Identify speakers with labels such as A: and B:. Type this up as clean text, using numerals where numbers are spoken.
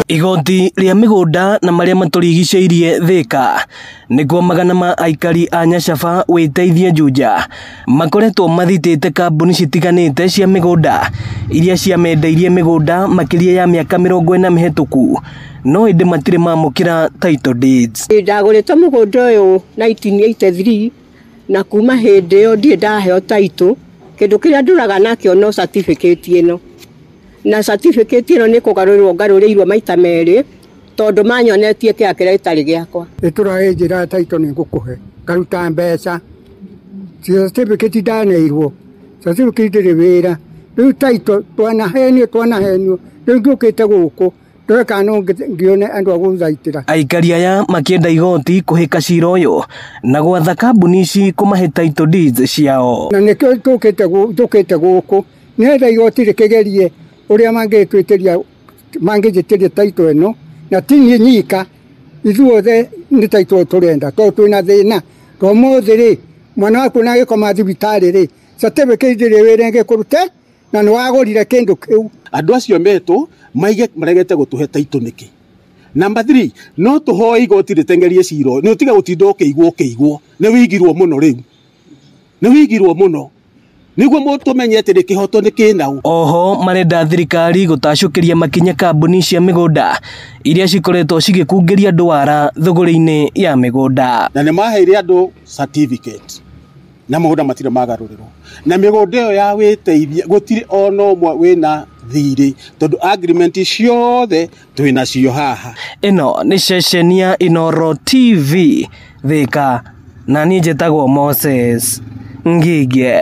A: Igoti rĩa mĩgũnda na marĩa matũrigicĩirie Thika nĩkuo magana ma aikari a Nyacaba wĩteithie Juja makoretwo mathitĩte kambuni citiganĩte cia mĩgũnda iria ciamendeirie mĩgũnda makĩria ya mĩaka 40 mĩhetũku no ĩndĩ matirĩ mamũkĩra title deeds.
B: Ndagũrĩte mũgũnda ũyũ 1983 na kuma hĩndĩ ĩyo ndirĩ ndaheo title. Kĩndũ kĩrĩa ndũraga nakĩo no certificate ĩno, na certificate ĩno nĩ kũgarũrĩrwo ngarũrĩirwo maita merĩ tondũ manyonetie kĩea kĩrĩa gĩtarĩ gĩakwa.
C: Ĩtũraĩ njĩra title nĩ ngũkũhe ngaruta mbeca, certificate ndaneirwo, certificate ndĩrĩ wĩra. Rĩu title twanahenio rĩu ngĩũkĩte gũkũ ndore kana no ngĩone andũ a gũthaitĩra.
A: Aikari aya makĩenda igoti kũhĩka cira ũyũ na gwatha kambuni ici kũmahe title deeds ciao.
C: Na nĩkĩo tũkĩte gũkũ nĩgetha igoti rĩkĩgerie ũrĩa mangĩtwĩtĩria mangĩnjĩtĩria title ĩno, na ti niĩ nyika, ithuothe nĩ title tũrenda tondũ twĩna thĩna. To ũmũthĩ rĩ, mwana waku na agĩkoma thibitarĩ rĩ, certificate ndĩrĩ wĩra ĩngĩkũrute na nĩ wagũrire kĩndũ kĩu.
D: Andũ acio metwo maige maregete gũtũhe title nĩkĩ? Number 3, no tũhoe igoti rĩteng'erie cira ũyũ, nĩ ũtiga gũtinda ũkĩigwo nĩ wĩigirwo mũno rĩu, nĩ wĩigirwo mũno nĩguo tũmenye atĩ kĩhoto nĩ kĩnau.
A: Oho marenda thirikari gũtacũkĩria makinya kambuni cia mĩgũnda iria cikoretwo cigĩkungĩria andũ wara thũgũrĩ-inĩ ya mĩgũnda.
D: Na nĩ maheire andũ certificate na mũgũnda matirĩ magarũrĩrwo, na mĩgũnda ĩyo ya wĩteithia gũtirĩ ona ũmwe wĩna thirĩ tondũ agreement ciothe twĩnacio haha.
A: Ĩno nĩ ceceni ya Inooro TV Thika, na niĩ njĩtagwo Moses Ngige.